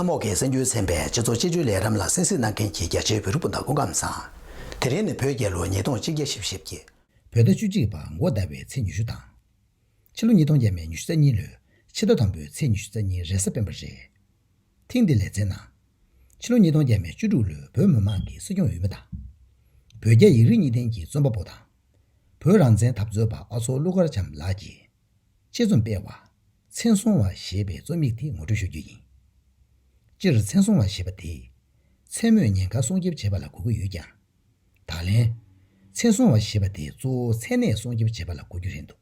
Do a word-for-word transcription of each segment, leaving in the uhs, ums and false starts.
རྨོག་གི་གསར་འགྱུར་ཚན་པས་སྤྱི་ཚོགས་སྤྱི་སྤྱོད་ལས་རིམ་ལ་གསན་གཟིགས་གནང་མཁན་གྱི་རྒྱ་ཆེའི་བོད་རིགས་སྤུན་ཟླ་སྐུ་ཁམས་བཟང་། དེ་རིང་ནི་བོད་རྒྱལ་ལོ་ཉིས་སྟོང་གཅིག་བརྒྱ་བཞི་བཅུ་ཞེ་བརྒྱད། བོད་ཟླ་བཅུ་གཅིག་པ་མགོ་ཟླ་བའི་ཚེས་ཉི་ཤུ་དང་། ཕྱི་ལོ་ཉིས་སྟོང་བརྒྱ་མེད་ཉི་ཤུ་རྩ་གཉིས་ལོའི་ཕྱི་ཟླ་དང་པོའི་ཚེས་ཉི་ཤུ་རྩ་གཉིས་རེས་གཟའ་སྤེན་པ་རེད། ཐེངས་འདིའི་ལེ་ཚན་ནང་། ཕྱི་ལོ་ཉིས་སྟོང་བརྒྱ་མེད་བཅུ་དྲུག་ལོའི་བོད་མི་མང་གི་སྲིད་སྐྱོང་འོས་མི་དང་། བོད་རྒྱ་ཡིག་རིགས་གཉིས་ལྡན་གྱི་རྩོམ་པ་པོ་དང་། བོད་རང་བཙན་འཐབ་རྩོད་པ་ཨ་མཚོ་ཀླུ་མཁར་བྱམས་ལགས་ཀྱིས་དཔྱད་རྩོམ་སྤེལ་བ། མཚན་སྲུང་བ་ཞེས་པའི་རྩོམ་ཡིག་དེ་ངོ་སྤྲོད་ཞུ་རྒྱུ་ཡིན། སྤྱིར་མཚན་སྲུང་བ་ཞེས་པ་དེས་མཚན་སྨོས་ཉེན་ཁ་སྲུང་སྐྱོབ་བྱེད་པ་ལ་གོ་གི་ཡོད་ཀྱང་། ད་ལན། མཚན་སྲུང་བ་ཞེས་པ་དེ་གཙོ་བོ་མཚན་གནས་སྲུང་སྐྱོབ་བྱེད་པ་ལ་གོ་རྒྱུ་རེད་འདུག་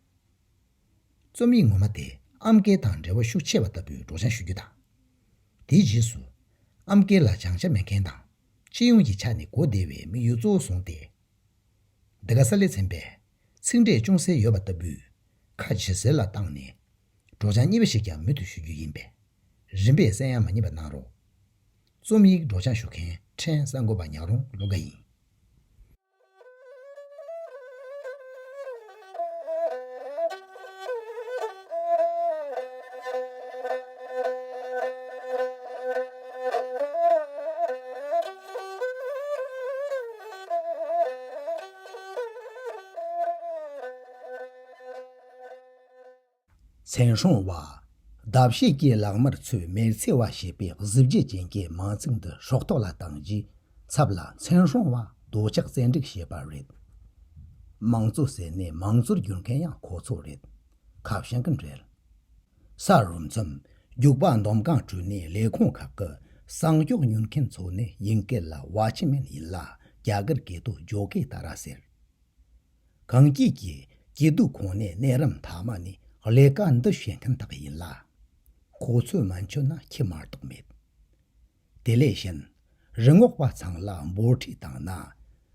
རྩོམ་ཡིག་ངོ་མ་དེ་ཨམ་སྐད་དང་འབྲེལ་བ་ཤུགས་ཆེ་བ་ལྟ་བུའི་སྒྲོག་སྦྱང་ཞུ་རྒྱུ་དང་། དེའི་རྗེས་སུ། ཨམ་སྐད་ལ་སྦྱང་བྱ་མེད་མཁན་དང་། སྤྱི་ཡོངས་ཀྱི་ཆ་ནས་གོ་བདེ་བའི་དམིགས་ཡུལ་གཙོ་བོ་བཟུང་སྟེ། འདི་ག་ས་ལེ་ཚན་པས་ཚིག་འབྲས་ཅུང་ཟད་ཡོད་པ་ལྟ་བུའི་ཁ་ཇེ་གསལ་ལ་བཏང་ནས། སྒྲོག་སྦྱང་གཉིས་པ་ཞིག་ཀྱང་མུ་མཐུད་ཞུ་རྒྱུ་ཡིན་པས། རིམ་པས་གསན་ཡ་མ་བསྙེལ་བ་གནང་རོགས། རྩོམ་ཡིག་སྒྲོག་སྦྱང་ཞུ་མཁན་ཕྲན་གསར་འགོད་པ་ཉག་རོང་བློ་དགའ་ཡིན། མཚན་སྲུང་བ། ཟླ་ཕྱེད་ཀྱི་ལག་དམར་ཚོས་མེར་ཚེ་བ་ཞེས་པའི་གཟི་བརྗིད་ཅན་གྱི་མིང་ཚིག་འདི་སྲོག་ཐོག་ལ་བཏང་རྗེས་ཚབ་ལ་མཚན་སྲུང་བ་རྡོ་ཆག་བཙན་སྒྲིག་བྱས་པ་རེད། མང་གཙོ་ཟེར་ནས་མང་གཙོར་གྱུར་མཁན་ཡང་ཁོ་ཚོ་རེད། ཁ་བྱང་གི་འབྲེལ། ས་རུབ་མཚམས་རྒྱུག་པ་འདོམ་གང་བྲུས་ནས་ལས་ཁུངས་ཁག་གི་གསང་སྐྱོགས་ཉོ་མཁན་ཚོ་ནི་དབྱིན་སྐད་ལ་ཝ་ཆི་མེན་ཡིན་ལ། རྒྱ་གར་སྐད་དུ་ཇོ་ཀེ་ཏ་ར་ཟེར། གངས་སྐྱིད་ཀྱི་སྐྱིད་སྡུག་ཁོངས་ནས་གནས་རིམ་མཐའ་མ་ནི་ལས་ཀ་འདི་བྱེད་མཁན་དག་ཡིན་ལ། ཁོ་ཚོས་མ་མཆོད་ན་ཁྱི་མ་གཏོགས་མེད། དེ་ལས་གཞན། རི་སྔོག་པ་ཚང་ལ་འབོར་ཁྲི་བཏང་ན།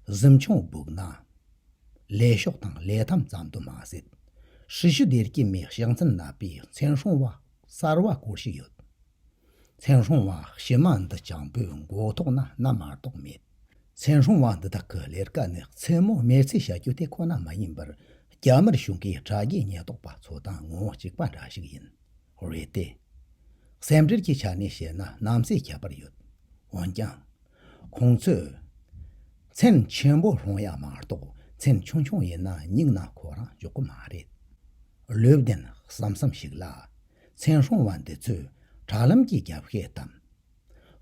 གཟིམ་ཆུང་སྦུག་ན། ལས་ཤོག་དང་ལས་ཐམ་ཙམ་དུ་མ་ཟད། ཧྲི་ཤུ་སྡེ་དགེ་མའི་ཕྱག་མཚན་བསྣམས་པའི་མཚན་སྲུང་བ་གསར་བ་སྐོར་ཞིག་ཡོད། མཚན་སྲུང་བ་ཕྱི་མ་འདི་སྤྱང་པོའི་མགོ་ཐོག་ན་སྣ་མ་གཏོགས་མེད། མཚན་སྲུང་བ་འདི་དག་གི་ལས་ཀ་ནི་མཚན་མོ་མེར་ཚེ་བྱ་རྒྱུ་དེ་ཁོ་ན་མ་ཡིན་པར། རྒྱ་དམར་གཞུང་གི་དྲ་རྒྱའི་ཉེན་རྟོག་པ་ཚོ་དང་ངོ་བོ་གཅིག་པ་འདྲ་ཞིག་ཡིན། རེད་དེ། སེམས་ཁྲལ་གྱི་ཆ་ནས་བཤད་ན་གནམ་སའི་ཁྱད་པར་ཡོད། འོན་ཀྱང་། ཁོང་ཚོས། མཚན་ཆེན་པོ་སྲུང་ཡ་མ་གཏོགས་མཚན་ཆུང་ཆུང་ཡིན་ན་སྙིང་ན་ཁོ་རང་འཇོག་གི་མ་རེད། བློ་ལྡན་བསམ་བསམ་ཞིག་ལ། མཚན་སྲུང་བ་འདི་ཚོས་དྲ་ལམ་གྱི་རྒྱབ་ཤེད་དམ།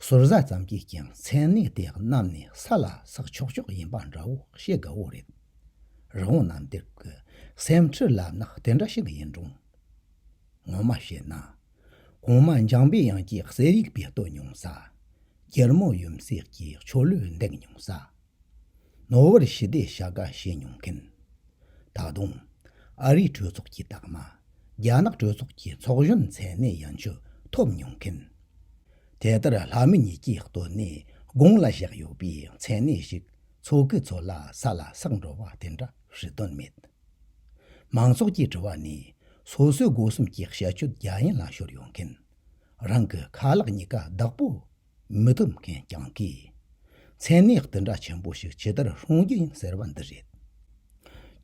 ཟུར་ཟ་ཙམ་གྱིས་ཀྱང་མཚན་གནས་དེ་བསྣམས་ནས་ས་ལ་བསགས་ཆོག་ཆོག་ཡིན་པ་འདྲ་བོ་བཤད་དགའ་བོ་རེད། རི་བོང་རྣམ་རྒྱལ་གྱི་སེམས་ཁྲལ་ལབ་ན་དེ་འདྲ་ཞིག་ཡིན་རུང་། ངོ་མ་བཤད་ན། གོང་མ་འཇམ་པའི་དབྱངས་ཀྱིས་གསེར་ཡིག་པའི་སྟོད་མྱོང་ས། སྒྱེར་མོ་ཡུམ་སྲས་ཀྱིས་ཆོ་ལོས་འདེགས་མྱོང་ས། ནོར་བུར་ཞི་བདེའི་བྱ་དགའ་བྱེད་མྱོང་མཁན། ད་དུང་། ཨ་རིའི་གྲོས་ཚོགས་ཀྱི་རྟགས་མ། རྒྱ་ནག་གྲོས་ཚོགས་ཀྱི་ཚོགས་གཞོན་མཚན་གནས་ཡན་ཆོད་ཐོབ་མྱོང་མཁན། དེ་ལྟར་ལྷ་མི་གཉིས་ཀྱི་སྟོད་ནས་དགུང་ལ་བཞག་ཡོད་པའི་མཚན་གནས་ཤིག་ཚོ་གི་ཚོ་ལ་ས་ལ་བསགས་འགྲོ་བ་དེ་འདྲ་རེ་དོན་མེད། མང་ཚོགས་ཀྱི་དྲི་བ་ནི། སོ་སོའི་སྒོ་གསུམ་གྱི་བྱ་སྤྱོད་རྒྱ་ཡན་ལ་ཤོར་ཡོང་མཁན། རང་གི་ཁ་ལག་གཉིས་ཀ་བདག་པོ་མི་ཐུབ་མཁན་རྐྱང་གིས། མཚན་གནས་འདི་འདྲ་ཆེན་པོ་ཞིག་ཇི་ལྟར་སྲུང་རྒྱུ་ཡིན་ཟེར་བ་འདི་རེད།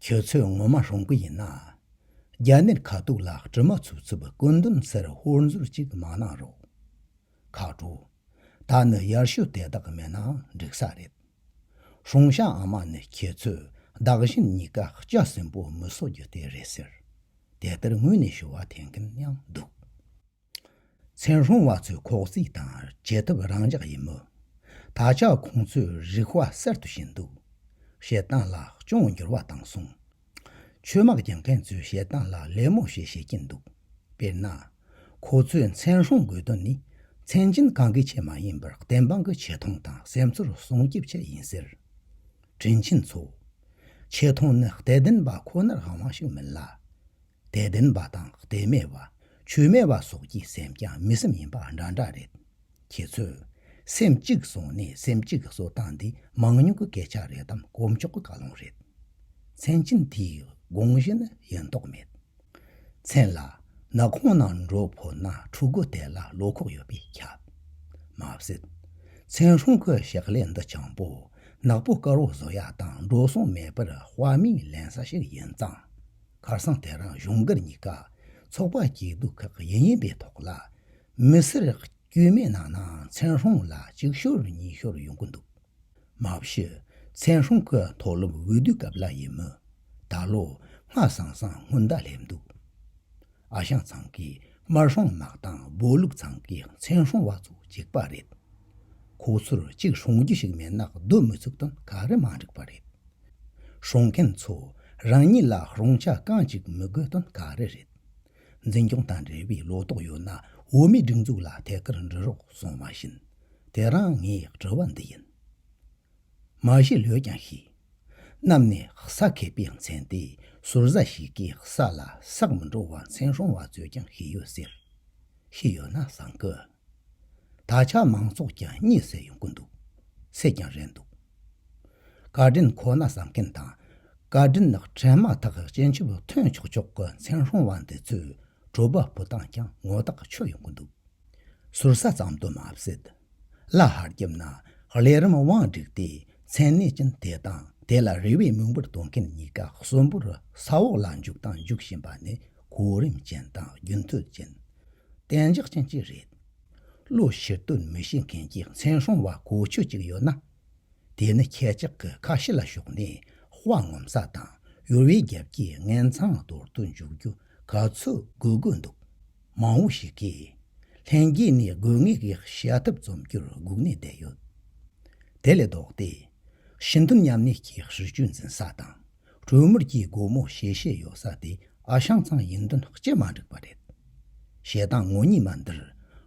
ཁྱེད་ཚོས་ངོ་མ་སྲུང་གི་ཡིན་ན། རྒྱ་ནད་ཁ་ཐུག་ལ་དྲི་མ་འཚུབ་འཚུབ་སྐུ་མདུན་སར་ཧོར་འཛུལ་ཅིག་མ་གནང་རོགས། ཁ་དྲོ། ད་ནི་ཡར་ཞུ་དེ་དག་མེད་ནའང་འགྲིག་ས་རེད། སྲུང་བྱ་ཨ་མ་ནི་ཁྱེད་ཚོས་བདག་གཞན་གཉིས་ཀ་སྐྱ་སྲིན་པོ་མི་གསོད་རྒྱུ་དེ་རེད་ཟེར། དེ་ལྟར་ངོས་ནས་ཞུ་བ་འཐེན་མཁན་ཡང་འདུག། མཚན་སྲུང་བ་ཚོས་ཁོག་རྩིས་དང་བྱེད་ཐབས་རང་འཇགས་ཡིན་མོད། ད་ཆ་ཁོང་ཚོས་རིག་པ་གསར་དུ་ཤེས་འདུག། བཤད་སྟངས་ལ་ཅུང་འགྱུར་བ་བཏང་སོང་། ཆོས་དམག་རྒྱག་མཁན་ཚོས་བཤད་སྟངས་ལ་ལད་མོ་བྱེད་བཤད་ཀྱིན་འདུག། དཔེར་ན། ཁོ་ཚོས་མཚན་སྲུང་དགོས་དོན་ནི། མཚན་ཅན་གང་གི་ཆེད་མ་ཡིན་པར་བསྟན་པ་གི་ཆེ་མཐོང་དང་སེམས་ཚོར་སྲུང་སྐྱོབ་ཆེད་ཡིན་ཟེར། དྲིན་ཆེན་ཚོ། ཆེ་མཐོང་ནི་དད་ལྡན་པ་ཁོ་ནར་དབང་བ་ཞིག་མིན་ལ། དད་ལྡན་པ་དང་དད་མེད་པ། ཆོས་མེད་པ་སོགས་ཀྱི་སེམས་ཀྱང་མི་སེམས་ཡིན་པ་འདྲ་འདྲ་རེད། ཁྱེད་ཚོས་སེམས་གཅིག་བཟུང་ནས་སེམས་གཅིག་གསོད་སྟངས་འདི་མང་ཉུང་གི་སྐད་ཆ་རེད་དམ་དཀོན་མཆོག་གི་བཀའ་ལུང་རེད། མཚན་ཅན་དེའི་དགོངས་གཞི་ནི་ཡིན་མདོག་མེད། མཚན་ལ་ནག་ཁུང་ནང་འགྲོ་ཕོད་ན་ཕྲུ་གུ་དེ་ལ་བློ་ཁོག་ཡོད་པས་ཁྱབ། མ་ཟད། མཚན་སྲུང་གི་ཕྱག་ལས་འདི་ཆེན་པོ་ནག་པོ་དཀར་བོ་བཟོ་ཡ་དང་འགྲོ་སོང་མེད་པར་དཔའ་མིས་ལེན་ས་ཞིག་ཡིན་ཙང་། ཁར་སང་དེ་རིང་གཞུང་སྒེར་གཉིས་ཀ་ཚོགས་པ་སྐྱིད་སྡུག་ཁག་ཡིན་ཡིན་པའི་ཐོག་ལ་མི་སེར་ སྐྱེས་མའི་ནང་ན་མཚན་སྲུང་ལ་གཅིག་ཤོར་གཉིས་ཤོར་ཡོང་གི་འདུག་མ་གཞི་མཚན་སྲུང་གི་མཐོ་སློབ་འོས་བསྡུའི་སྐབས་ལ་ཡིན་མོད། ད་ལོ་སྔ་སང་སང་སྔོན་བརྡ་སླེབས་འདུག་ཨ་ཞང་ཚང་གིས་དམར་སྲུང་དམག་དང་སྦོ་ལུག་ཚང་གིས་མཚན་སྲུང་བ་ཚོ་གཅིག་པ་རེད། ཁོ་ཚོར་གཅིག་སྲུང་རྒྱུ་ཞིག་མེད་ན་སྡོད་མི་ཚུགས་དོན་ག་རེ་མ་འགྲིག་པ་རེད། སྲུང་མཁན་ཚོ་རང་ཉིད་ལ་སྲུང་བྱ་རྐང་གཅིག་མི་དགོས་དོན་ག་རེ་རེད། འཛིན་སྐྱོང་དང་འབྲེལ་བའི་ལོ་ཏོག་ཡོད་ན་བོད་མིའི་སྒྲིག་འཛུགས་ལ་ཐད་ཀར་འབྲི་རོགས་གསུངས་པ་བཞིན། དེ་རིང་ངའི་དྲི་བ་འདི་ཡིན། མ་གཞི་ལོས་ཀྱང་ཤེས། གནམ་ནས་ས་ཁེབས་པའི་མཚན་དེ་ཟུར་ཟ་ཞིག་གིས་ས་ལ་ཟག་མི་འགྲོ་བ་མཚན་སྲུང་བ་ཚོས་ཀྱང་ཤེས་ཡོད་ཟེར། ཤེས་ཡོད་ན་བཟང་གི། ད་ཆ་མང་ཚོགས་ཀྱང་གཉིད་སད་ཡོང་གི་འདུག་སད་ཀྱང་རན་འདུག་བཀའ་དྲིན་ཁོ་ན་བསམ་མཁན་དང་། བཀའ་དྲིན་སྤྲད་མ་ཐག་སྤྱན་ཆབ་ཐོན་ཆོག་ཆོག་གི་མཚན་སྲུང་བ་འདི་ཚོས་གྲོད་པ་ཕུ་སྟངས་ཀྱང་ངོ་ཐག་ཆོད་ཡོང་གི་འདུག་ཟུར་ཟ་ཙམ་དུ་མ་ཟད། ལ་ཧར་རྒྱབ་ན་ལས་རིམ་དབང་བསྒྲིགས་ཏེ་མཚན་གནས་ཅན་དེ་དང་དེ་ལ་རེ་བའི་མིང་པར་གཏོང་མཁན་གཉིས་ཀ་གསོན་པོར་ས་འོག་ལ་འཇུག་དང་འཇུག་བཞིན་པ་ནི་གོ་རིམ་ཅན་དང་རྒྱུན་མཐུད་ཅན། གཏན་འཇགས་ཅན་གཅིག་རེད། བློ་ཕྱིར་སྟོན་མི་ཤེས་མཁན་གྱི་མཚན་སྲུང་བ་གོ་ཆོད་ཅིག་ཡོད་ན། དེ་ནི་ཁྱེད་ཅག་གི་ཁ་ཕྱི་ལ་ཞོག་ནས་དཔའ་ངོམ་ས་དང་ཡོལ་བའི་རྒྱབ་ཀྱི་ངན་མཚང་དོར་དུ་འཇུག་རྒྱུ་ག་ཚོད་དགོས་དགོས་འདུག་མང་བོ་ཞིག་གིས་ལྷན་རྒྱས་ནས་དགོས་ངེས་ཀྱི་བྱ་ཐབས་རྩོམ་རྒྱུར་སྒུག་ནས་བསྡད་ཡོད། དེ་ལས་ལྡོག་སྟེ། ཕྱི་འཐེན་མཉམ་གནས་ཀྱི་སྲིད་ཇུས་འཛིན་ས་དང་། གྲོས་མོལ་གྱི་སྒོ་མོ་ཕྱེ་ཤེས་ཡོད་ས་དེ་ཨ་ཞང་ཚང་ཡིན་དོན་སྤྱི་མ་འགྲིག་པ་རེད། བྱེད་སྟངས་ངོ་གཉིས་མ་འདིར་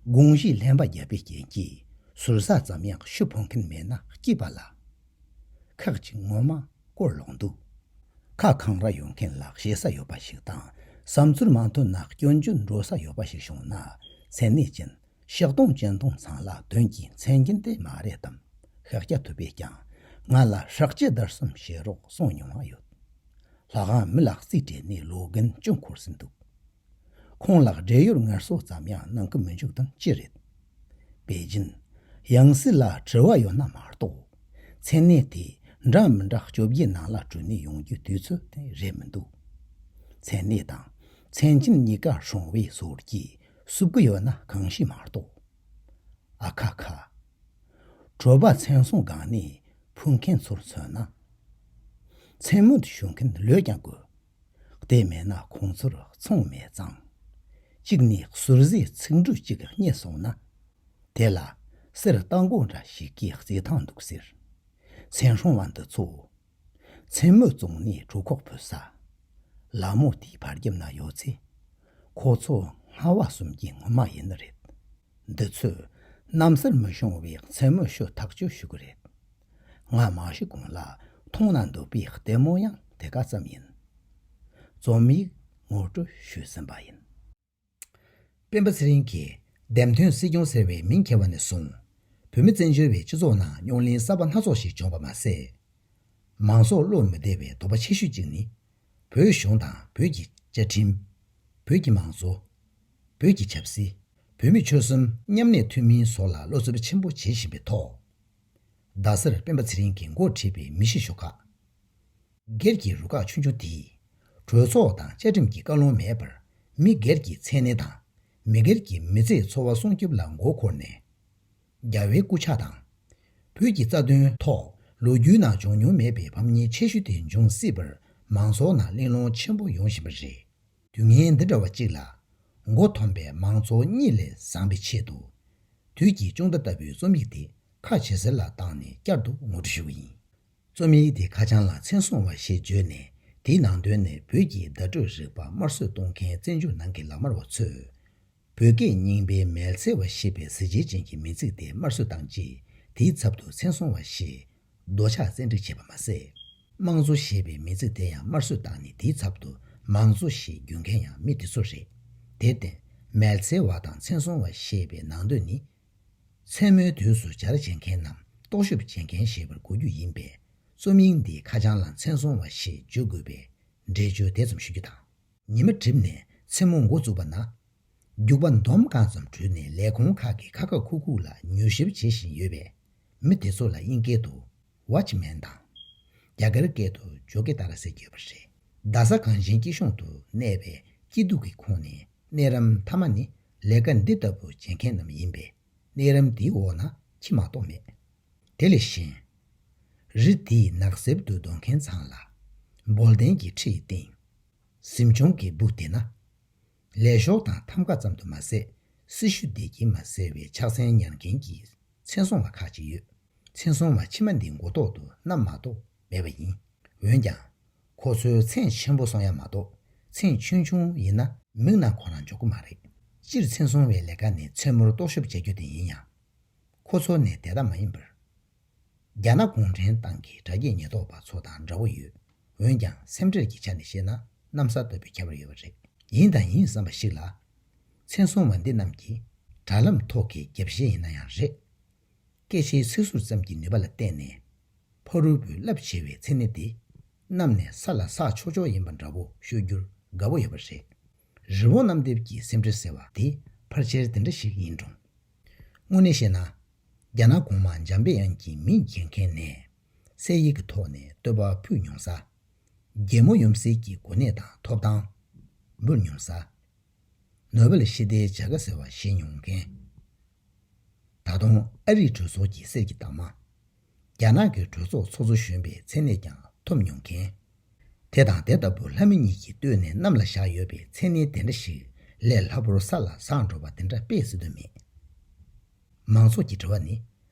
དགོངས་གཞི་ལྷན་པ་བརྒྱབ་པའི་རྐྱེན་གྱིས་ཟུར་ཟ་ཙམ་ཡང་ཤི་ཕོད་མཁན་མེད་ན་སྐྱིད་པ་ལ། ཁག་ཅིག་ངོ་མ་སྐོར་ལོག་འདུག་ཁ་འཁང་ར་ཡོད་མཁན་ལ་ཞེ་ས་ཡོད་པ་ཞིག་དང་བསམ་ཚུལ་མ་མཐུན་ན་སྐྱོན་བརྗོད་འགྲོ་ས་ཡོད་པ་ཞིག་བྱུང་ན་མཚན་གནས་ཅན། ཤག་སྟོང་ཅན་སྟོང་ཚང་ལ་དོན་གྱི་མཚན་རྒྱུན་དེ་མ་རེད་དམ། ཤཱཀྱ་ཐུབ་པས་ཀྱང་ང་ལ་ཧྲག་ཅེས་བརྡར་གསུམ་བྱེད་རོགས་གསུངས་མྱོང་བ་ཡོད། ལྷ་ཁང་མི་ལ་རྩིས་སྤྲད་ནས་ལོ་རྒན་ཅུང་འཁོར་ཟིན་འདུག་ཁོང་ལ་བགྲེས་ཡོལ་ངལ་གསོ་ཙམ་ཡང་གནང་གི་མི་འཇུག་དམ་ཅི་རེད། པེ་ཅིན། ཡང་སྲིད་ལ་དྲི་བ་ཡོད་ན་མ་གཏོགས། མཚན་གནས་དེ་འདྲ་མི་འདྲ་བཅོ་བརྒྱད་ནང་ལ་བྲོས་ནས་ཡོང་རྒྱུའི་དུས་ཚོད་དེ་རེད་མི་འདུག་མཚན་གནས་དང་མཚན་ཅན་གཉིས་ཀ་སྲུང་བའི་སྲོལ་གྱིས་བསུབ་གི་ཡོད་ན་གང་ཤེས་མ་གཏོགས། ཨ་ཁ་ཁ། གྲོད་པ་མཚན་སྲུང་སྒང་ནས་ཕུད་མཁན་ཚོར་མཚོན་ན། མཚན་མོ་དུ་ཞུ་མཁན་ལོས་ཀྱང་དགོས། དེ་མེད་ན་ཁོང་ཚོར་ཚོང་མེད་ཙང་། གཅིག་ནས་ཟུར་ཟའི་ཚིག་འབྲུ་གཅིག་རྙེད་སོང་ན། དེ་ལ་གསེར་རྟ་མགོ་འདྲ་ཞིག་གི་རྩེད་ཐང་འདུག་ཟེར། མཚན་སྲུང་བ་འདི་ཚོ། མཚན་མོ་བཙོང་ནས་གྲོད་ཁོག་ཕུད་ས། ལ་མོ་དེའི་བར་རྒྱབ་ན་ཡོད་ཚེ། ཁོ་ཚོ་སྔ་བ་གསུམ་གྱི་ངོ་མ་ཡིན་ནི་རེད། འདི་ཚོས་གནམ་སར་མི་ཤོང་བའི་མཚན་མོ་ཤོད་ཐག་གཅོད་ཞུ་གི་རེད། ང་མ་ཤི་གོང་ལ་མཐོང་ན་འདོད་པའི་ལྟད་མོ་ཡང་དེ་ག་ཙམ་ཡིན། རྩོམ་ཡིག་ངོ་སྤྲོད་ཞུས་ཟིན་པ་ཡིན། སྤེན་པ་ཚེ་རིང་གིས་འདེམས་ཐོན་སྲིད་སྐྱོང་ཟེར་བའི་མིང་འཁྱེར་བ་ནས་བཟུང་། བོད་མི་བཙན་བྱོལ་བའི་སྤྱི་ཚོགས་ནང་རྙོག་གླེང་གསར་པ་སྣ་ཚོགས་ཤིག་བྱུང་བ་མ་ཟད། མང་ཚོགས་བློ་མི་བདེ་བའི་དོགས་པ་ཆེ་ཤོས་གཅིག་ནི། བོད་གཞུང་དང་བོད་ཀྱི་བཅའ་ཁྲིམས། བོད་ཀྱི་མང་གཙོ། བོད་ཀྱི་ཆབ་སྲིད། བོད་མི་ཆོལ་གསུམ་མཉམ་གནས་ཐུན་མིན་སོགས་ལ་བློ་འཚབ་ཆེན་པོ་བྱེད་བཞིན་པའི་ཐོག་རྡ་སར་སྤེན་པ་ཚེ་རིང་གིས་འགོ་ཁྲིད་པའི་མི་ཤི་ཤོག་ཁག་སྒེར་གྱི་རུ་ཁག་ཆུང་ཆུང་དེས། གྲོས་ཚོགས་དང་བཅའ་ཁྲིམས་ཀྱི་བཀའ་ལུང་མེད་པར། མི་སྒེར་གྱི་མཚན་གནས་དང་། མི་སྒེར་གྱི་མི་ཚེའི་འཚོ་བ་སྲུང་སྐྱོབ་ལ་མགོ་འཁོར་ནས། རྒྱལ་བའི་སྐུ་ཕྱྭ་དང་། བོད་ཀྱི་རྩ་དོན་ཐོག་ལོ་རྒྱུས་ནང་བྱུང་མྱོང་མེད་པའི་ཕམ་ཉེས་ཆེ་ཤོས་དེ་འབྱུང་སྲིད་པར་མང་ཚོགས་ནང་གླེང་སློང་ཆེན་པོ་ཡོང་བཞིན་པ་རེད། དུས་ངན་འདི་འདྲ་བ་གཅིག་ལ། མགོ་འཐོམས་པའི་མང་ཚོགས་གཉིད་ལས་བཟང་བའི་ཆེད་དུ། དུས་ཀྱི་ཅོང་བརྡ་ལྟ་བུའི་རྩོམ་ཡིག་དེ་ཁ་ཇེ་གསལ་ལ་བཏང་ནས་བསྐྱར་དུ་ངོ་སྤྲོད་ཞུ་གི་ཡིན། རྩོམ་ཡིག་དེ་ཁ་བྱང་ལ་མཚན་སྲུང་བ་ཞེས་བརྗོད་ནས་དེའི་ནང་དོན་ནི་བོད་ཀྱི་བརྡ་སྤྲོད་རིག་པ་དམར་གསོད་གཏོང་མཁན་བཙན་བྱོལ་ནང་གི་ལག་དམར་བ་ཚོས། བོད་སྐད་རྙིང་པའི་མེལ་ཚེ་བ་ཞེས་པའི་གཟི་བརྗིད་ཅན་གྱི་མིང་ཚིག་དེ་དམར་གསོད་བཏང་རྗེས་དེའི་ཚབ་ཏུ་མཚན་སྲུང་བ་ཞེས་འདོད་ཆགས་བཙན་ཁྲིད་བྱས་པ་མ་ཟད། དམངས་གཙོ་ཞེས་པའི་མིང་ཚིག་དེ་ཡང་དམར་གསོད་བཏང་ནས་དེའི་ཚབ་ཏུ་མང་གཙོ་ཞེས་བརྗོད་མཁན་ཡང་མི་དེ་ཚོ་རེད། དེར་བརྟེན་མེལ་ཚེ་བ་དང་མཚན་སྲུང་བ་ཞེས་པའི་ནང་དོན་ནི། མཚན་མོའི་དུས་སུ་བྱ་ར་བྱེད་མཁན་ནམ་རྟོག་ཞིབ་བྱེད་མཁན་ཞེས་པར་གོ་རྒྱུ་ཡིན་པས། རྩོམ་ཡིག་འདིའི་ཁ་བྱང་ལ་མཚན་སྲུང་བ་ཞེས་བརྗོད་དགོས་པའི་འགྲེལ་བརྗོད་དེ་ཙམ་ཞུ་རྒྱུ་དང་། ཉི་མ་བསྒྲིབས་ནས་མཚན་མོ་འགོ་བཙུགས་པ་ན། རྒྱུག་པ་འདོམ་གང་ཙམ་བྲུས་ནས་ལས་ཁུངས་ཁག་གི་ཁ་ཁ་ཁུག་ཁུག་ལ་མྱུལ་ཞིབ་བྱེད་བཞིན་ཡོད་པས། མི་དེ་ཚོ་ལ་དབྱིན་སྐད་དུ་ཝོ་ཆི་མེན་དང་། རྒྱ་གར་སྐད་དུ་ཇོ་ཀེ་ཏཱ་ར་ཟེར་གྱི་ཡོད་པ་རེད། རྡ་ས་གངས་ཅན་སྐྱིད་གཤོངས་སུ་གནས་པའི་སྐྱིད་སྡུག་གི་ཁོངས་ནས། གནས་རིམ་མཐའ་མ་ནི་ལས་ཀ་འདི་ལྟ་བུ་བྱེད་མཁན་རྣམས་ཡིན་པས། གནས་རིམ་དེའི་འོག་ན་ཁྱི་མ་གཏོགས་མེད། དེ་ལས་གཞན། རི་དེའི་ནགས་གསེབ་ཏུ་སྡོད་མཁན་ཚང་ལ་འབོལ་གདན་གྱི་ཁྲི་ཡི་སྟེང་གཟིམ་ཆུང་གི་སྦུག་དེ་ན། ལས་ཤོག་དང་ཐམ་ཀ་ཙམ་དུ་མ་ཟད། སྲི་ཞུ་བདེ་སྐྱིད་མ་ཟེར་བའི་ཕྱག་མཚན་ཉར་མཁན་གྱི་མཚན་སྲུང་བ་ཁག་ཅིག་ཡོད། མཚན་སྲུང་བ་ཕྱི་མ་འདིའི་མགོ་ཐོག་ཏུ་གནམ་མ་གཏོགས་མེད་པ་ཡིན། འོན་ཀྱང་། ཁོ་ཚོའི་མཚན་ཆེན་པོ་སྲུང་ཡ་མ་གཏོགས། མཚན་ཆུང་ཆུང་ཡིན་ན་མིག་ནང་ཁོ་རང་འཇོག་གི་མ་རེད། སྤྱིར་མཚན་སྲུང་བའི་ལས་ཀ་ནི་མཚན་མོར་རྟོག་ཞིབ་བྱ་རྒྱུ་དེ་ཡིན་ཡང་། ཁོ་ཚོ་ནི་དེ་ལྟ་མ་ཡིན་པར། རྒྱ་ནག་གུང་ཁྲན་ཏང་གི་དྲ་རྒྱའི་ཉེན་རྟོག་པ་ཚོ་དང་འདྲ་བོ་ཡོད། འོན་ཀྱང་སེམས་ཁྲལ་གྱི་ཆ་ནས་བཤད་ན་གནམ་ས་ལྟ་བུའི་ཁྱད་པར་ཡོད་པ་རེད། ཡིན་དང་ཡིན་བསམ་པ་ཞིག་ལ། མཚན་སྲུང་བ་འདི་རྣམས་ཀྱིས་དྲ་ལམ་ཐོག་གི་རྒྱབ་བཤད་ཡིན་ན་ཡང་རེད། སྐད་ཆའི་ཚིག་ཟུར་ཙམ་གྱི་ནུས་པ་ལ་བརྟེན་ནས། ཕ་རོལ་པོའི་རླབས་ཆེ་བའི་མཚན་གནས་དེ། གནམ་ནས་ས་ལ་ཟག་ཆོག་ཆོག་ཡིན་པ་འདྲ་བོ་ཤོད་རྒྱུར་དགའ་པོ་ཡོད་པ་རེད། རི་བོ་གནམ་རྡིབ་ཀྱི་སེམས་ཁྲལ་ཟེར་བ་དེ་ཕལ་ཆེར་དེ་འདྲ་ཞིག་ཡིན་འགྲོ། དངོས་གནས་བཤད་ན། རྒྱ་ནག་གོང་མ་འཇམ་དཔལ་དབྱངས་ཀྱི་མིང་འགྱེད་མཁན་ནས། གསེར་ཡིག་གི་ཐོག་ནས་བསྟོད་པ་ཕུལ་མྱོང་ས། རྒྱལ་མོ་ཡུམ་སྲས་ཀྱི་གོ་གནས་དང་ཐོབ་ཐང་འབུལ་མྱོང་ས། ནོ་བེལ་ཞི་བདེའི་བྱ་དགའ་ཟེར་བ་བཞེས་མྱོང་མཁན། ད་དུང་ཨ་རིའི་གྲོས་ཚོགས་ཀྱི་གསེར་གྱི་རྟགས་མ། རྒྱ་ནག་གི་གྲོས་ཚོགས་ཚོགས་གཙོ་གཞོན་པའི་མཚན་གནས་ཀྱང་ཐོབ་མྱོང་མཁན། དེ་དང་དེ་ལྟ་བུ་ལྷ་མི་གཉིས་ཀྱིས་བསྟོད་ནས་གནམ་ལ་བཞག་ཡོད་པའི་མཚན་གནས་དེ་འདྲ་ཞིག་ལས་སླ་པོར་ས་ལ་ཟག་འགྲོ་བ་དེ་འདྲ་དཔེ་སྲིད་དོན་མེད། མང་ཚོགས་ཀྱི་དྲི་བ་ནི།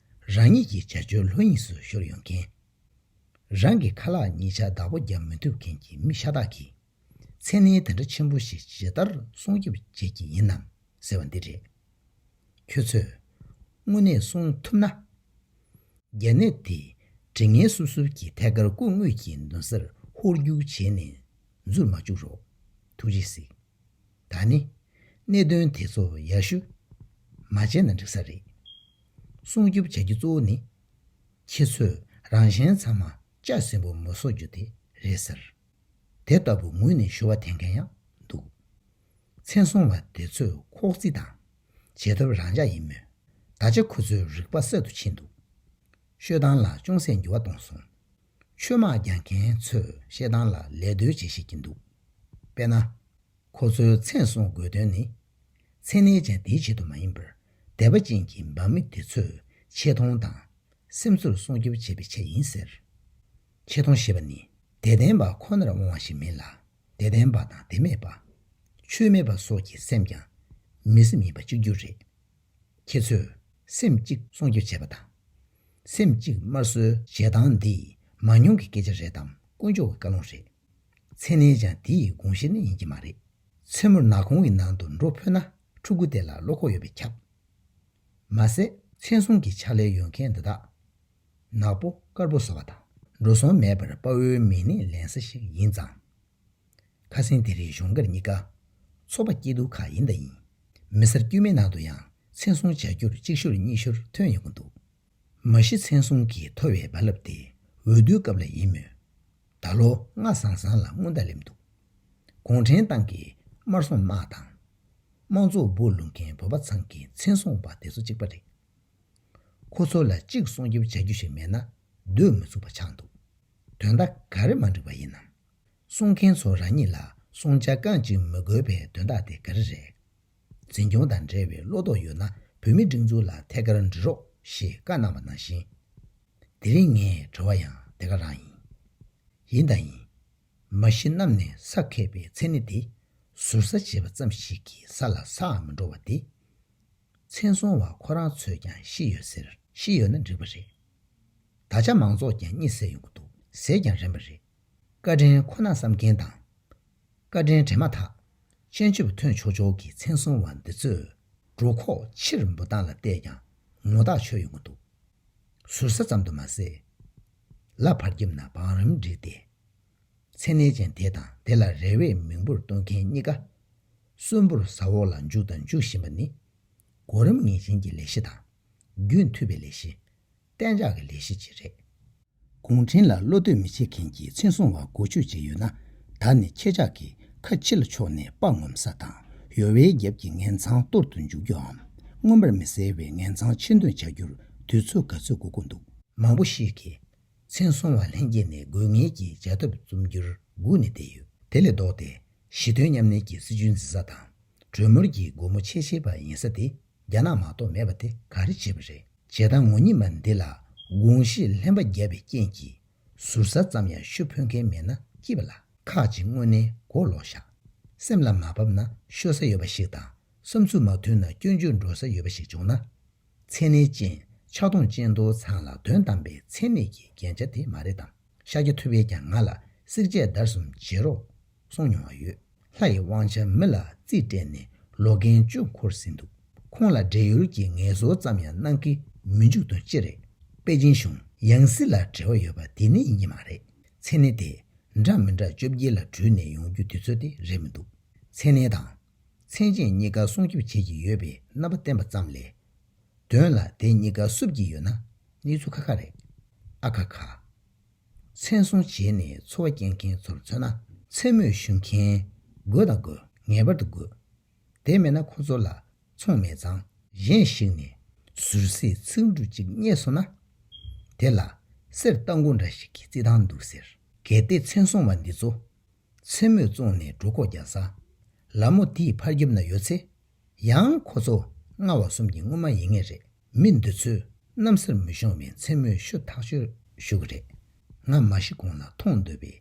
རང་ཉིད་ཀྱི་བྱ་སྤྱོད་ལྷོད་གཡེང་སུ་ཤོར་ཡོང་མཁན། རང་གི་ཁ་ལག་གཉིས་ཆ་བདག་པོ་རྒྱབ་མི་ཐུབ་མཁན་གྱི་མི་ཤ་སྟག་གིས། མཚན་གནས་དེ་འདྲ་ཆེན་པོ་ཞིག་ཇི་ལྟར་སྲུང་སྐྱོབ་བྱེད་ཀྱི་ཡིན་ནམ་ཟེར་བ་འདི་རེད། ཁྱོད་ཚོས་དངོས་གནས་སྲུང་ཐུབ་ན། རྒྱ་ནད་དེ་དྲི་ངན་སུབ་སུབ་ཀྱི་ཐད་ཀར་སྐུ་དངོས་ཀྱི་མདུན་སར་ཧོལ་རྒྱུག་བྱས་ནས་འཛུལ་མ་བཅུག་རོགས། ཐུགས་རྗེས་གཟིགས། ད་ནི་གནད་དོན་དེ་ཚོ་ཡར་ཞུ་མ་བྱས་ན་འགྲིག་ས་རེད། སྲུང་སྐྱོབ་བྱ་རྒྱུ་གཙོ་བོ་ནི། ཁྱེད་ཚོས་རང་གཞན་ཚང་མ་ལྕགས་སྲིན་པོ་མི་གསོད་རྒྱུ་དེ་རེད་ཟེར། དེ་ལྟ་བུ་ངོས་ནས་ཞུ་བ་འཐེན་མཁན་ཡང་འདུག། མཚན་སྲུང་བ་དེ་ཚོས་ཁོག་རྩིས་དང་བྱེད་ཐབས་རང་འཇགས་ཡིན་མོད། ད་ཆ་ཁོ་ཚོའི་རིག་པ་གསར་དུ་ཕྱིན་འདུག། ཤོད་སྟངས་ལ་ཅུང་ཟད་འགྱུར་བ་གཏོང་སོང་། ཆོས་དམག་རྒྱག་མཁན་ཚོས་བཤད་སྟངས་ལ་ལད་ཟློས་བྱེད་ཤེས་ཀྱི་འདུག། དཔེར་ན། ཁོ་ཚོའི་མཚན་སྲུང་དགོས་དོན་ནི། མཚན་གནས་ཅན་དེའི་ཆེད་དུ་མ་ཡིན་པར། དད་པ་ཅན་གྱི་འབངས་མི་དེ་ཚོའི་ཆེ་མཐོང་དང་། སེམས་ཚོར་སྲུང་སྐྱོབ་བྱེད་པའི་ཆེད་ཡིན་ཟེར། ཆེ་མཐོང་ཞེས་པ་ནི། དད་ལྡན་པ་ཁོ་ནར་དབང་བ་ཞིག་མིན་ལ། དད་ལྡན་པ་དང་དད་མེད་པ། ཆོས་མེད་པ་སོགས་ཀྱི་སེམས་ཀྱང་མི་སེམས་ཡིན་པ་གཅིག་གྱུར་རེད། ཁྱེད་ཚོས་སེམས་གཅིག་སྲུང་སྐྱོབ་བྱེད་པ་དང་། སེམས་གཅིག་དམར་གསོད་བྱེད་སྟངས་འདིས་མང་ཉུང་གི་སྐད་ཆ་རེད་དམ་དཀོན་མཆོག་གི་བཀའ་ལུང་རེད། མཚན་གནས་ཀྱང་དེ་ཡི་དགོངས་གཞི་ནི་ཡིན་གྱི་མ་རེད། མཚན་མོར་ནག་ཁུང་གི་ནང་དུ་འགྲོ་ཕོད་ན་ཕྲུ་གུ་དེ་ལ་བློ་ཁོག་ཡོད་པས་ཁྱབ། མ་ཟད་མཚན་སྲུང་གི་ཕྱག་ལས་ཡོད་མཁན་འདི་དག་ནག་པོ་དཀར་པོ་བཟོ་བ་དང་འགྲོ་སོང་མེད་པར་དཔའ་བོའི་མིང་ནི་ལེན་ས་ཞིག་ཡིན་ཙང་། ཁ་སང་དེ་རིང་གཞུང་སྒེར་གཉིས་ཀ་ཚོགས་པ་སྐྱིད་སྡུག་ཁག་ཡིན་དང་ཡིན། མི་སེར་དཀྱུས་མའི་ནང་དུ་ཡང་མཚན་སྲུང་བྱ་རྒྱུར་གཅིག་ཤུར་གཉིས་ཤུར་ཐོན་ཡོང་གི་འདུག། མ་གཞི་མཚན་སྲུང་གིས་ཐོབ་པའི་རྦ་རླབས་དེ་འོས་བསྡུའི་སྐབས་ལ་ཡིན་མོད། ད་ལོ་སྔ་སང་སང་ལ་སྔོན་བརྡ་སླེབས་འདུག། གུང་ཁྲན་ཏང་གི་དམར་སྲུང་དམག་དང་། དམངས་གཙོ་སྦུག་ལུང་མཁན་བོད་པ་ཚང་གི་མཚན་སྲུང་པ་དེ་ཚོ་གཅིག་པ་རེད། ཁོ་ཚོ་ལ་གཅིག་སྲུང་སྐྱོབ་བྱ་རྒྱུ་ཞིག་མེད་ན་སྡོད་མི་ཚུགས་པ་ཆགས་འདུག། དོན་དག་ག་རེ་མ་འགྲིག་པ་ཡིན་ནམ། སྲུང་མཁན་ཚོ་རང་ཉིད་ལ་སྲུང་བྱ་རྐང་གཅིག་མི་དགོས་པའི་དོན་དག་དེ་ག་རེ་རེད། འཛིན་སྐྱོང་དང་འབྲེལ་བའི་བློ་དོགས་ཡོད་ན་བོད་མིའི་སྒྲིག་འཛུགས་ལ་ཐད་ཀར་འབྲི་རོགས་ཞེས་བཀའ་གནང་བ་ནང་བཞིན། དེ་རིང་ངའི་དྲི་བ་ཡང་དེ་ག་རང་ཡིན། ཡིན་དང་ཡིན། མ་གཞི་གནམ་ནས་ས་ཁེབས་པའི་མཚན་ནི་དེ་ཟུར་ཟ་བྱས་པ་ཙམ་ཞིག་གིས་ས་ལ་ཟག་མི་འགྲོ་བ་དེ། མཚན་སྲུང་བ་ཁོ་རང་ཚོས་ཀྱང་ཤི་ཡོད་ཟེར། ཤི་ཡོད་ན་འགྲིག་པ་རེད། ད་ཆ་མང་ཚོགས་ཀྱང་གཉིད་སད་ཡོང་གི་འདུག། ཟས་ཀྱང་རན་པ་རེད། བཀའ་དྲིན་ཁོ་ན་བསམ་མཁན་དང་། བཀའ་དྲིན་དྲན་མ་ཐག། སྤྱན་ཆབ་ཐོན་ཆོག་ཆོག་གི་མཚན་སྲུང་བ་འདི་ཚོས་སྒྲོ་ཁོག་ཕྱིར་འབུད་སྟངས་ལ་བལྟས་ཀྱང་ངོ་ཐག་ཆོད་ཡོང་གི་འདུག། ཟུར་ཟ་ཙམ་དུ་མ་ཟད། ལ་བར་ཁྱིམ་ན་བང་རིམ་བསྒྲིགས་ཏེ། མཚན་གནས་ཅན་དེ་དང་དེ་ལ་རེ་བའི་མིང་འབོར་གཏོང་མཁན་གཉིས་ཀ། གསོན་པོར་ས་འོག་ལ་འཇུག་དང་འཇུག་བཞིན་པ་ནི། གོ་རིམ་ངེས་ཅན་གྱི་ལས་གཞི་དང་། རྒྱུན་མཐུད་པའི་ལས་གཞི། གཏན་འཇགས་ཀྱི་ལས་གཞི་བཅས་རེད། གུང་ཁྲན་ལ་བློ་གཏོད་མི་བྱེད་མཁན་གྱི་མཚན་སྲུང་བ་འགོ་བཅོས་བྱས་ཡོད་ན། ད་ནི་ཁྱེད་ཅག་གིས་ཁ་ཕྱི་ལ་ཕྱོགས་ནས་དཔའ་ངོམ་ས་དང་། ཡོལ་བའི་རྒྱབ་ཀྱི་ངན་མཚང་གཏོར་དུ་འཇུག་རྒྱུའམ། མངོན་པར་མི་གསལ་བའི་ངན་མཚང་ཕྱིར་འདོན་བྱ་རྒྱུར་དུས་ཚོད་ག་ཚོད་འགོར་གྱི་འདུག། མང་པོ་ཞིག་གིས། མཚན་སྲུང་བ་ལྷན་རྒྱས་ནས་དགོས་ངེས་ཀྱི་བྱ་ཐབས་རྩོམ་རྒྱུར་སྒུག་ནས་བསྡད་ཡོད། དེ་ལས་ལྡོག་སྟེ། ཞི་མཐུན་མཉམ་གནས་ཀྱི་སྲིད་བྱུས་འཛིན་ས་དང་། གྲོས་མོལ་གྱི་སྒོ་མོ་ཕྱེ་ཤེས་པ་ཡིན་ས་དེ། རྒྱ་ནག་མ་གཏོགས་མེད་པ་དེ་ག་རེ་བྱས་པ་རེད། བྱེད་སྟངས་ངོ་གཉིས་མ་འདི་ལ་དགོངས་གཞི་ལྷན་པ་བརྒྱབ་པའི་རྐྱེན་གྱིས་ཟུར་ཟ་ཙམ་ཡང་ཤོད་ཕོད་མཁན་མེད་ན་སྐྱིད་པ་ལ། ཁག་ཅིག་དངོས་གནས་མགོ་ལོག་ཤག་སེམས་ལ་མ་བབས་ན་ཤོད་ས་ཡོད་པ་ཞིག་དང་བསམ་ཚུལ་མ་མཐུན་ན་སྐྱོན་བརྗོད་འགྲོ་ས་ཡོད་པ་ཞིག་བྱུང་ན། མཚན་གནས་ཅན་ཆགས་སྡང་ཅན་དོ་ཚང་ལ་དོན་དམ་པའི་མཚན་གནས་ཀྱི་རྒྱན་ཆ་དེ་མ་རེད་དམ། ཤཱཀྱ་ཐུབ་པས་ཀྱང་ང་ལ་བསྲེག་བཅད་བརྡར་གསུམ་བྱེད་རོགས་གསུངས་མྱོང་བ་ཡོད། ལྷ་ཡི་དབང་ཆ་མི་ལ་རྩིས་སྤྲད་ནས་ལོ་རྒན་བཅུ་འཁོར་ཟིན་འདུག་ཁོང་ལ་བགྲེས་ཡོལ་གྱི་ངལ་གསོ་ཙམ་ཡང་གནང་གི་མི་འཇུག་དོན་ཅི་རེད། པེ་ཅིན་གཞུང་ཡང་སྲིད་ལ་འབྲེལ་བ་ཡོད་པ་དེ་ནི་ཡིན་གྱི་མ་རེད། མཚན་གནས་དེ་འདྲ་མི་འདྲ་བཅོ་བརྒྱད་ལ་དྲུད་ནས་ཡོང་རྒྱུ་དུས་ཚོད་དེ་རེད་མི་འདུག་མཚན་གནས་དང་མཚན་ཅན་གཉིས་ཀ་སྲུང་སྐྱོབ་བྱེད་ཀྱི་ཡོད་པའི་རྣམ་པ་བསྟན་པ་ཙམ་ལས། དོན་ལ་དེ་གཉིས་ཀ་བསུབ་ཀྱི་ཡོད་ན་གནས་ཚུལ་ཁ་ཁ་རེད། ཨ་ཁ་ཁ། མཚན་སྲུང་བྱས་ནས་འཚོ་བ་སྐྱེལ་མཁན་ཚོར་མཚོན་ན་མཚན་སྨོད་ཞུ་མཁན་དགོས་དང་དགོས། ངེས་པར་དུ་དགོས། དེ་མེད་ན་ཁོ་ཚོ་ལ་ཚོང་མེད་ཙང་གཞན་ཞིག་ནས་ཟུར་ཟའི་ཚིག་འབྲུ་གཅིག་རྙེད་སོང་ན། དེ་ལ་གསེར་རྟ་མགོ་འདྲ་ཞིག་གི་རྩི་ཐང་འདུག་ཟེར། གལ་ཏེ་མཚན་སྲུང་བ་འདི་ཚོ་མཚན་སྨོད་བཙོང་ནས་འགྲོ་སྒོ་རྒྱག་ས་ལ་མོ་དེའི་ཕར་རྒྱབ་ན་ཡོད་ཚེ། ཡང་ཁོ་ཚོ་རྔ་བ་གསུམ་གྱི་སྔོན་མ་ཡིན་ངེས་རེད། མི་འདི་ཚོས་གནམ་སར་མི་ཤོང་བའི་མཚན་སྨོད་ཤོད་ཐག་ཆོད་ཞུ་གི་རེད། ང་མ་ཤི་གོང་ལ་མཐོང་འདོད་པའི་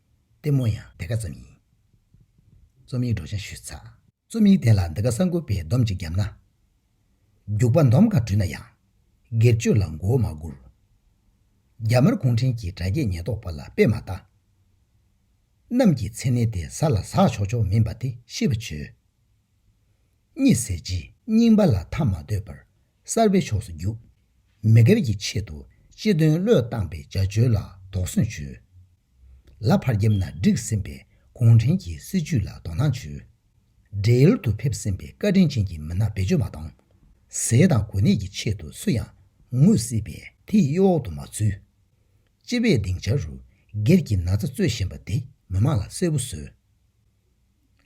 ལྟད་མོ་ཡང་དེ་ག་ཙམ་ཡིན། རྩོམ་ཡིག་སྒྲོག་སྦྱང་ཞུས་ཚར། རྩོམ་ཡིག་དེ་ལ་འདི་ག་གསར་འགོད་པས་སྡོམ་གཅིག་བརྒྱབ་ན། རྒྱུག་པ་འདོམ་ག་བྲུས་ན་ཡང་། སྒེར་གཅོད་ལ་མགོ་བོ་མ་སྒུར། རྒྱ་དམར་གུང་ཁྲན་གྱི་དྲ་རྒྱའི་ཉེན་རྟོག་པ་ལ་དཔེ་མ་ལྟ། གནམ་གྱི་མཚན་གནས་དེ་ས་ལ་ཟག་ཆོག་ཆོག་མིན་པ་དེ་ཤེས་པ་བྱོས། གཉིད་སད་རྗེས་རྙིང་པ་ལ་མཐའ་མ་ལྟོས་པར་གསར་པའི་ཕྱོགས་སུ་རྒྱུག་མི་སྒེར་གྱི་ཆེད་དུ་སྤྱི་དོན་བློས་བཏང་པའི་བྱ་སྤྱོད་ལ་དོགས་ཟོན་བྱོས། ལ་ཕར་རྒྱབ་ན་འགྲིག་ཟིན་པའི་གུང་ཁྲན་གྱི་སྲིད་བྱུས་ལ་དོ་སྣང་བྱོས། བགྲེས་ཡོལ་དུ་ཕེབས་ཟིན་པའི་བཀའ་དྲིན་ཅན་གྱི་མི་སྣ་བེད་སྤྱོད་མ་གཏོང་། ཟས་དང་གོ་གནས་ཀྱི་ཆེད་དུ་སུ་ཡང་ངུ་སྲིད་པས་དེའི་གཡོ་འོག་ཏུ་མ་ཚུད། སྤྱི་པའི་སྡིངས་ཆ་རུ་སྒེར་གྱི་ན་ཚ་རྩོད་བཞིན་པ་དེ་མི་མང་ལ་གསལ་པོ་བཟོས།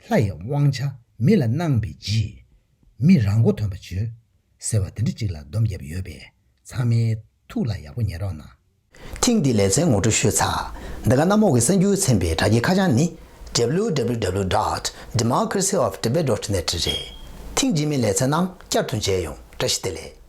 ལྷ་ཡི་དབང་ཆ་མི་ལ་གནང་བའི་རྗེས། མི་རང་མགོ་ཐོན་པ་བྱོས། ཟེར་བ་དེ་འདྲ་ཅིག་ལ་སྡོམ་བརྒྱབ་ཡོད་པས་ཚང་མའི་ཐུགས་ལ་ཡག་པོ་ཉར་རོགས་གནང་། ཐེངས་འདིའི་ལེ་ཚན་ངོ་སྤྲོད་ཞུས་ཚར། འདི་ག་གནམ་འོག་གི་གསར་འགྱུར་ཚན་པའི་དྲ་རྒྱའི་ཁ་བྱང་ནི། W W W dot democracy of tibet dot net རེད། ཐེངས་རྗེས་མའི་ལེ་ཚན་ནང་བསྐྱར་དུ་མཇལ་ཡོང་། བཀྲ་ཤིས་བདེ་ལེགས།